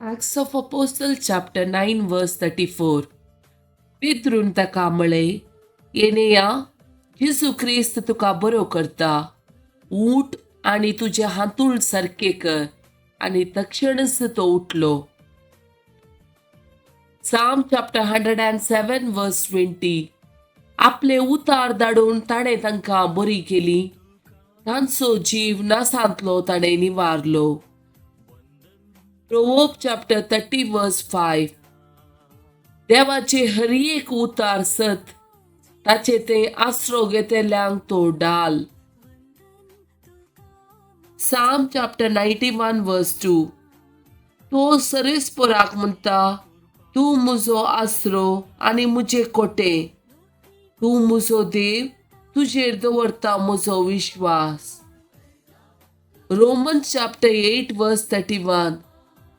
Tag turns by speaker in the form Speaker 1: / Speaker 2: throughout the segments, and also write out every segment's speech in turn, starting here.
Speaker 1: Acts of Apostle chapter 9 verse 34. पेद्रून ताका म्हळें, एनेया, जेजू क्रिस्त तुका बरो करता. ऊठ आनी तुजें हांतूळ सारकें कर. आनी तक्षणच तो उठलो. Psalm chapter 107 verse 20. आपले उतार धाडून ताणें तांकां बरी केली. तांचो जीव नासांतलो ताणें निवारलो. Proverb chapter 30 verse 5. देवाचे हर एक उतार सत. ताचे ते आसरो घेतल्यांक तो डाल. Psalm chapter 91 verse 2. तो सरेस्पोराक म्हणटा, तूं म्हजो आसरो आनी म्हजे कोटे. तूं म्हजो देव, तुजेर दवरता म्हजो विश्वास. Roman chapter 8 verse 31.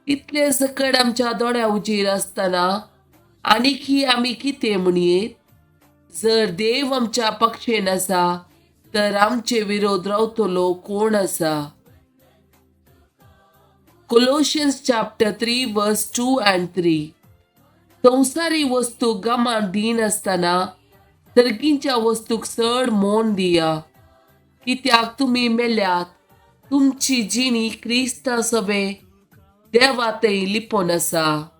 Speaker 1: इतले सकड आमच्या दोळ्या उजीर आसतना आनीकी आमी कितें म्हणयेत? जर देव आमच्या पक्षेन आसा तर आमचे विरोध रावतलो कोण आसा? Colossians chapter 3 verse 2 and 3. संवसारी वस्तूक Gaman दिनासतना सर्गींच्या वस्तूक चड मोन दिया. कित्याक तुमी मेल्यात, तुमची जिणी क्रिस्ता सवे देवा थंय लिपोन आसा.